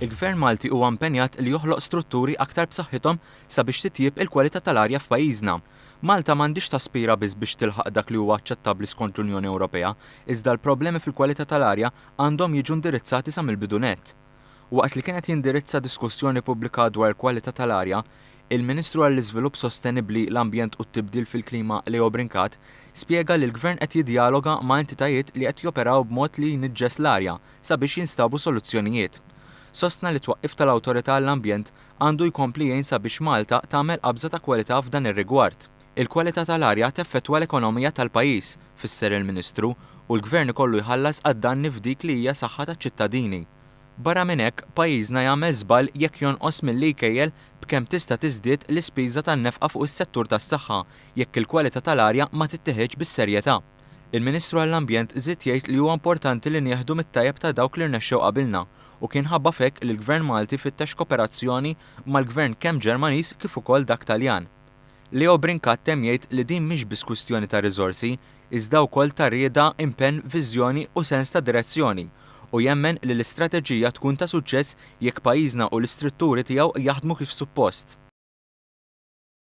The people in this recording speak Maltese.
Il-Gvern Malti huwa impenjat li joħloq strutturi aktar b'saħħithom sabiex titjieb il-kwalità tal-arja f'pajjiżna. Malta m'għandhiex taspira biss biex tilħaq dak li huwa aċċettabbli skont l-Unjoni Ewropea, iżda l-problemi fil-kwalità tal-arja għandhom jiġu indirizzati sa mill-bidu nett. Waqt li kien qed jindirizza diskussjoni pubblika dwar il-kwalità tal-arja, il-Ministru għall-Iżvilupp Sostenibbli, l-Ambjent u t-Tibdil fil-Klima Leo Brincat spjega li l-Gvern qed jiddjaloga ma' entitajiet li qed joperaw b'mod li jniġġes l-arja sabiex jinstabu soluzzjonijiet. Sostna li t-twaqqif tal-Awtorità għall-Ambjent għandu jkompli jgħin sabiex Malta tagħmel qabża ta' kwalità f'dan ir-rigward. Il-kwalità tal-arja teffettwa l-ekonomija tal-pajjiż, fisser il-Ministru, u l-Gvern ikollu jħallas għad-danni f'dik li hija saħħa taċ-ċittadini. Barra minn hekk, pajjiżna jagħmel żball jekk jonqos milli jkejjel b'kemm tista' tiżdied l-ispiża tan-nefqa fuq is-settur tas-saħħa jekk il-kwalità tal-arja ma titteħidx bis-serjetà. Il-Ministru għall-Ambjent żied jgħid li huwa importanti li nieħdu mit-tajjeb ta' dawk li rnexxew qabilna u kien ħabba f'hekk li l-Gvern Malti fittex koperazzjoni mal-Gvern kemm Ġermaniż kif ukoll dak Taljan. Leo Brincat temm jgħid li din mhix biss kwistjoni ta' riżorsi, iżda wkoll ta' rieda, impenn, viżjoni u sens ta' direzzjoni, u jemmen li l-istrateġija tkun ta' suċċess jekk pajjiżna u l-istritturi tiegħu jaħdmu kif suppost.